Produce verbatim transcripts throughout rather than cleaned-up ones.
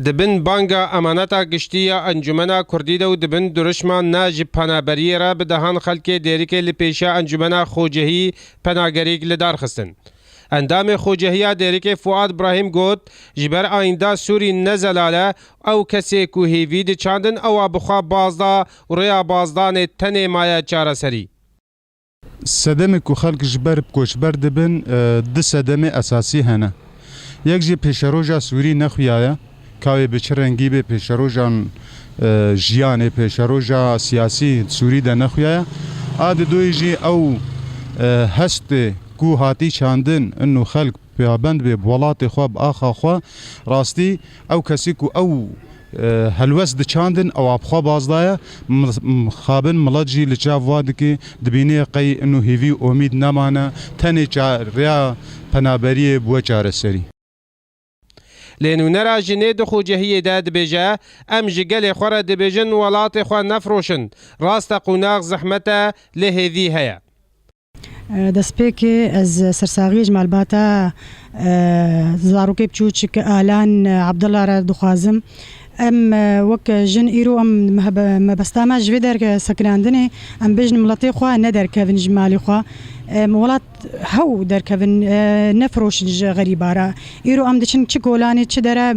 Di bin banga emaneta giştî ya Encûmena Kurdî de û di bin durişma ne ji penaberiyê re bi dehan xelkê Dêrikê li pêşiya Encûmena Xocehî penagerîk li dar xistin. Endamê Xocehiya Dêrikê Fuad Brahîm got, ji ber ayînda Sûrî ne zelal e, ew kesê ku hêvî diçandin ewa bi xwe baz da û rêya bazdanê tenê maye çareserî. Sedemê ku xelk ji ber koçber dibin, e, du sedemê esasî hene. Yek jî pêşeroja Sûrî nexuyaye, ka wê bi çi rengî bê pêşerojan, e, jiyanê, pêşeroja siyasî Sûrî de nexuyaye. A di doyê jî ew, e, hestê ku hatî çandin, inu xelk pêwabend bê bi welatê xwe, bi axa xwe, rastî ew kesî ku ew, e, helwest diçandin, ew a bi xwe bazdaye, mi-, mixabin milet jî li çav wa dike, dibîne qey inu hêvî û omîd nemane, tenê ça-, rêya penaberiyê bûye çareserî. Lê nûnera jinê di xocehiyê de dibêje, em ji gelê xwe re dibêjin welatê xwe nefiroşin. Rast e, qonax zehmet e, lê hêvî heye. Destpêkê ez sersaxiyê ji malbata, e, zarokê biçûçik Alan, e, Abdullah re dixwazim. Em, e, wek jin îro em mehebe-, mebesta me ji vê derke sekinandinê, em bêjin miletê xwe nederkevin ji malê xwe. Em welat hew derkevin, e, nefiroşin ji xerîba re. Îro em diçin çi kolanê, çi dere,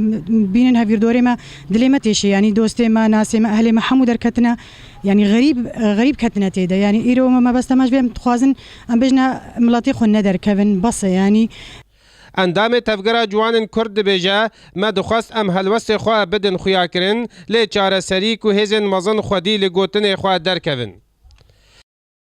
bînin hevîrdorê me, dilê me têşê, yanî dostê me, nasê me, ehlê me hemû derketine. Yanî xerîb, xerîb ketine tê de. Yanî îro me mebesta me ji vê em dixwazin, em bêjine miletê xwe nederkevin, bes e yanî. Endamê Tevgera Ciwanên Kurd dibêje, me dixwest em helwestê xwe bidin xuyakirin, lê çareserî ku hêzên mezin xwedî li gotinê xwe derkevin.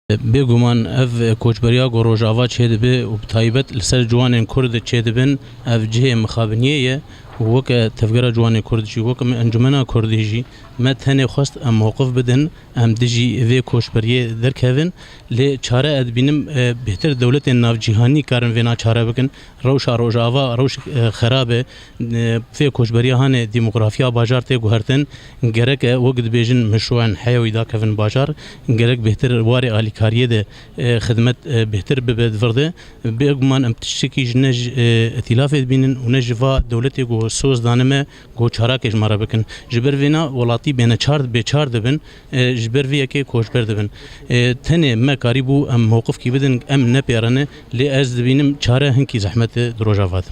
Bêguman ev koçberiya ku Rojava çêdibe û bi taybet li ser ciwanên Kurd çêdibin, ev cihê mixabiniyê ye û weke Tevgera Ciwanên Kurd jî, weke me Encûmena Kurdî jî, me tenê xwest em mewqif bidin, em dijî vê koçberiyê derkevin. Lê çare ez dibînim, e, bêhtir dewletên navcîhanî karin vêna çare bikin. Rewşa Rojava rewşek, e, xerab e. E, vê koçberiya hanê demografiya bajar tê guhertin. Gerek e, wek dibêjin, mişûen heyewî dakevin bajar. Gerek bêhtir warê alîkariyê de, e, xidmet, e, bêhtir bibe di vir de. Bêguman em tiştekî ji ne ji, e, îtîlafê dibînin û ne ji va dewletê ku soz dane me, ku çarakê ji me re bikin. Ji ber vêna welatî bêneçar, bêçar dibin, e, ji ber vê yekê koçber dibin. E, tenê me karîbû em mewqifkî bidin, em nepêrene, lê ez dibînim çare hinkî zehmet e di Rojava de.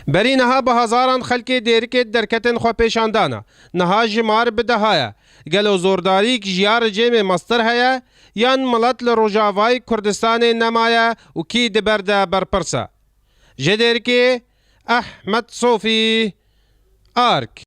Berî niha bi hezaran xelkê Dêrikê derketin xwepêşandana. Niha jimar bi deha ye. Gelo zordarîk ji ya rejêmê mestir heye, yan milet li Rojavayê Kurdistanê nemaye û kî di ber de berpirs e? Ji Dêrikê, Ehmed Sofî, Ark.